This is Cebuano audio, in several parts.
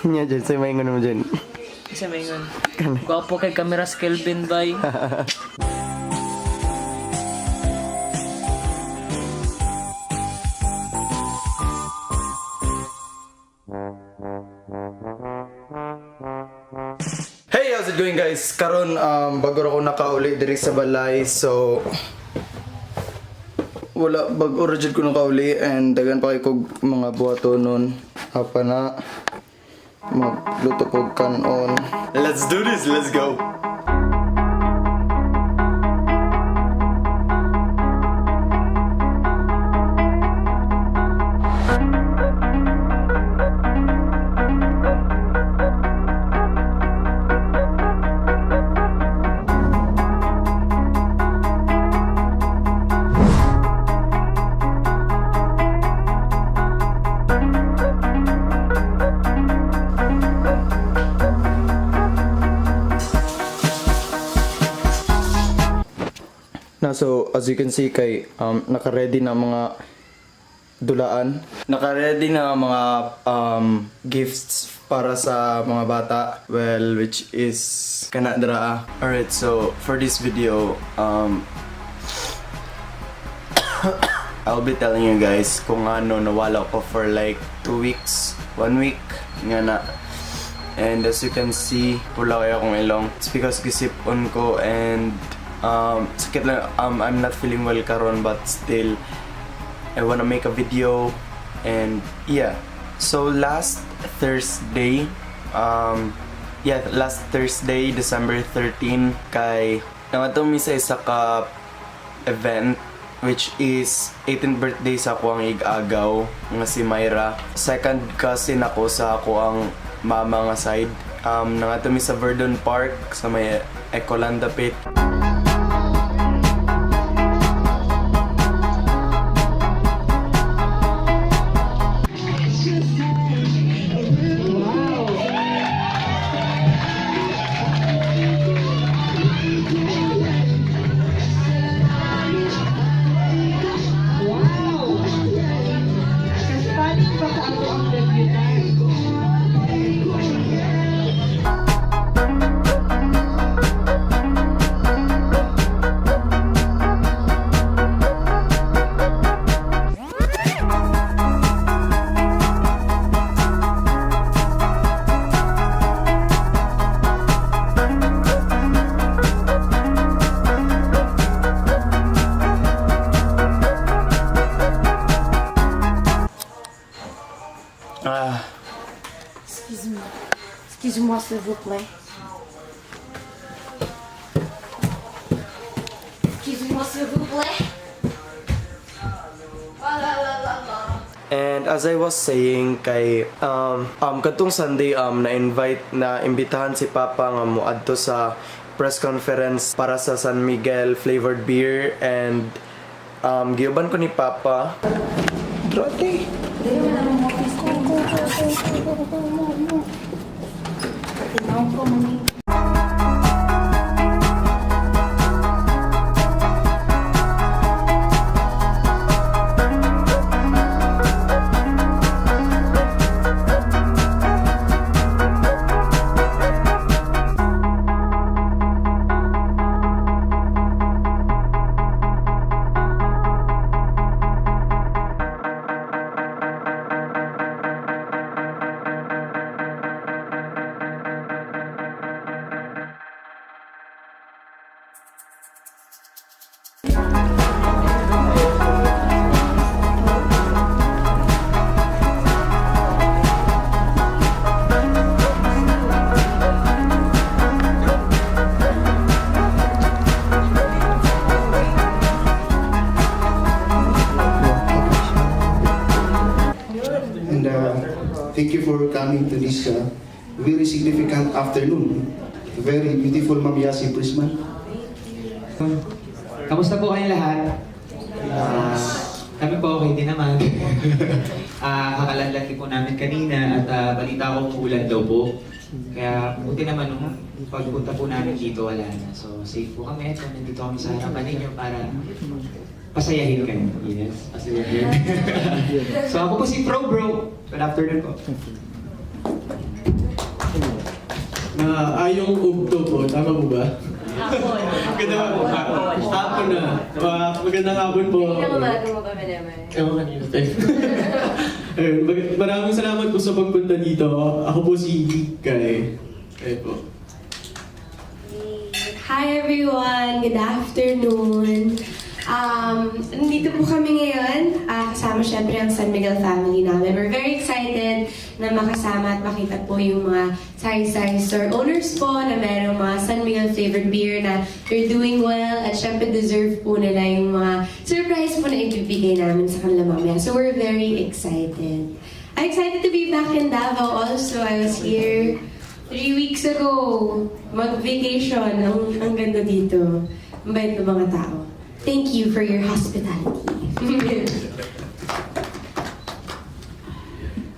Nya dyan, say maingon mo dyan. Isa maingon. Gwapo kay camera si Kelvin bay. Hey, how's it going, guys? Karon bago ra ko nakauli diri sa balay, so wala, bago ra jud ko nakauli and daghan pa kay kog mga buhaton nun. Hapa na magluto kog kanon. Let's do this, let's go. Na so as you can see kay naka-ready na ang mga dulaan. Naka-ready na ang mga gifts para sa mga bata. Well, which is kana dra. Alright, so for this video, I'll be telling you guys kung ano nawala ko for like 2 weeks, one week, nga na. And as you can see, pula kayo akong ilong. It's because gisip-on ko and sakit lang, I'm not feeling well karon, but still, I wanna make a video and yeah. So last Thursday, yeah, last Thursday, December 13, kay nangadto mi sa isa ka event which is 18th birthday sa ako ang ig-agaw nga si Myra. Second cousin ako sa ako ang mama nga side. Nangadto mi sa Verdun Park sa may Ecoland dapit. Wow! Kastaning ba sa ato ang debutant? Ah, Excuse-moi. Excuse-moi, s'il vous plaît. Excuse-moi, s'il vous plaît. And as I was saying kay katong Sunday na-invite na imbitahan si Papa nga moadto sa press conference para sa San Miguel flavored beer and giuban ko ni Papa. Drote. And thank you for coming to this very significant afternoon. Very beautiful Ma'am Yasi Prisman. Kamusta po kayong lahat? Kami po okay din naman. Kakalanlan din po namin kanina at balita ko umuulan daw po. Kaya buti naman nung pagpunta po namin dito, wala na. So safe po kami. Ito, nandito kami sa harapan ninyo para pasayahin kayo. Yes, pasayahin. So ako po si Pro Bro. Good afternoon po. Maayong ugto po, tama po ba? Hapon. Magandang hapon. Hapon na. Magandang hapon po. Kanina umaga mo kami naman. Ewan kanina tayo. Ayun, maraming salamat po sa pagpunta dito. Ako po si Geek Guy. Ayun po. Hi everyone! Good afternoon! Nandito po kami ngayon, kasama syempre ang San Miguel family namin. We're very excited na makasama at makita po yung mga sari-sari store owners po na merong mga San Miguel flavored beer na they're doing well at syempre deserve po nila yung mga surprise po na ibibigay namin sa kanila mamaya. So we're very excited. I'm excited to be back in Davao also. I was here 3 weeks ago, mag-vacation. Ang ganda dito. Ang bait ng mga tao. Thank you for your hospitality.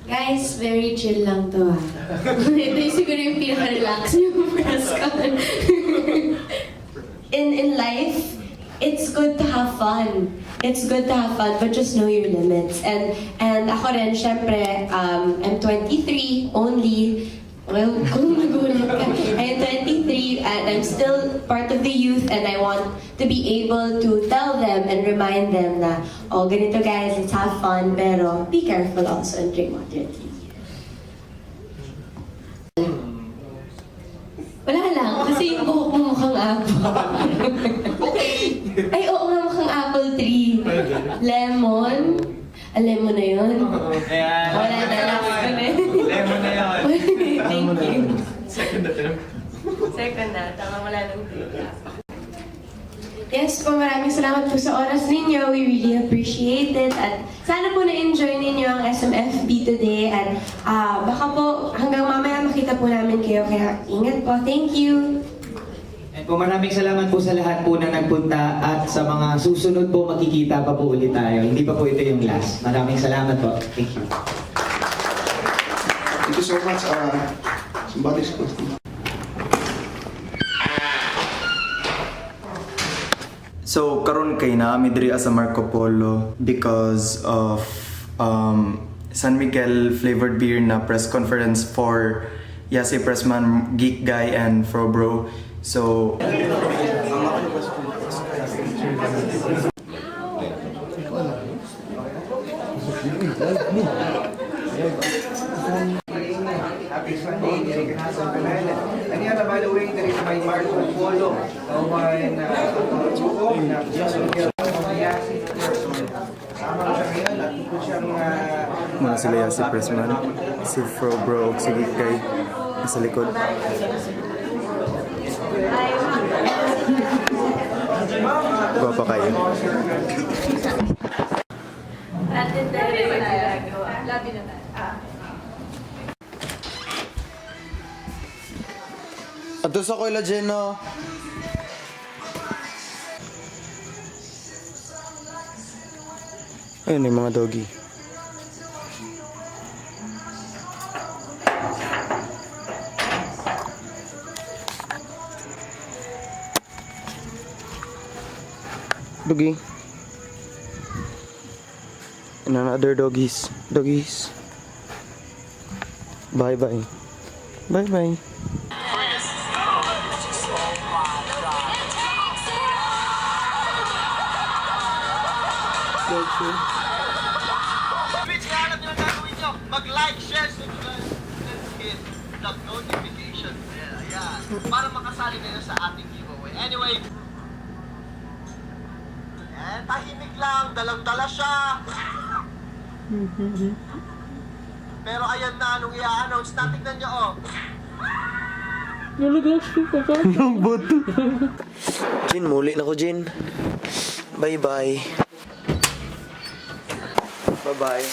Guys, very chill lang to ah. Ito yung siguro yung pinaka-relax yung press con. In life, it's good to have fun. It's good to have fun, but just know your limits. And ako rin, syempre, I'm 23 only. Well, kung nagulat ka. I'm 23 and I'm still part of the youth and I want to be able to tell them and remind them na, "Oh, ganito guys, let's have fun, pero be careful also and drink moderately." Wala lang, kasi yung buhok mo mukhang apple. Ay, oo nga, mukhang apple tree. Lemon. Ah, lemon na yun. Ayan. Wala na, last ko na yun. Lemon na yun. Thank you. Second attempt. Second na, tama, wala nang Yes po, maraming salamat po sa oras ninyo. We really appreciate it. At sana po na-enjoy ninyo ang SMFB today. At baka po hanggang mamaya makita po namin kayo. Kaya ingat po. Thank you. And po, maraming salamat po sa lahat po na nagpunta at sa mga susunod po makikita pa po ulit tayo. Hindi pa po ito yung last. Maraming salamat po. Thank you. Thank you so much. Somebody's question. So karon kay naa mi diri sa Marco Polo because of San Miguel flavored beer na press conference for Yasi Pressman, Geek Guy and Frobro. So Happy Sunday, diri ka sa tanan. Ani na, by the way, diri sa may Marco Polo. Tawhan na Buko na Yasi person. Sama ko siya ngayon at ko siyang mga sila Yasi Pressman, si Frobro ug si Geek Guy nasa likod. Gwapa kayo. Labi na tayo. Labi na tayo. Ato sa ko'y Jeno. Ayun yung mga doggy. Doggy. And another doggies. Doggies. Bye-bye. Bye-bye. Bitch, kaya alam niyo ang gagawin niyo. Mag-like, share, subscribe, and hit the notification bell. Ayan. Para makasali kayo sa ating giveaway. Anyway, ayan, tahimik lang. Dalang-dala siya. Pero ayan na, anong i-announce na, tignan niyo, oh. Ang buto. Jin, muli na ko, Jin. Bye-bye. Bye-bye.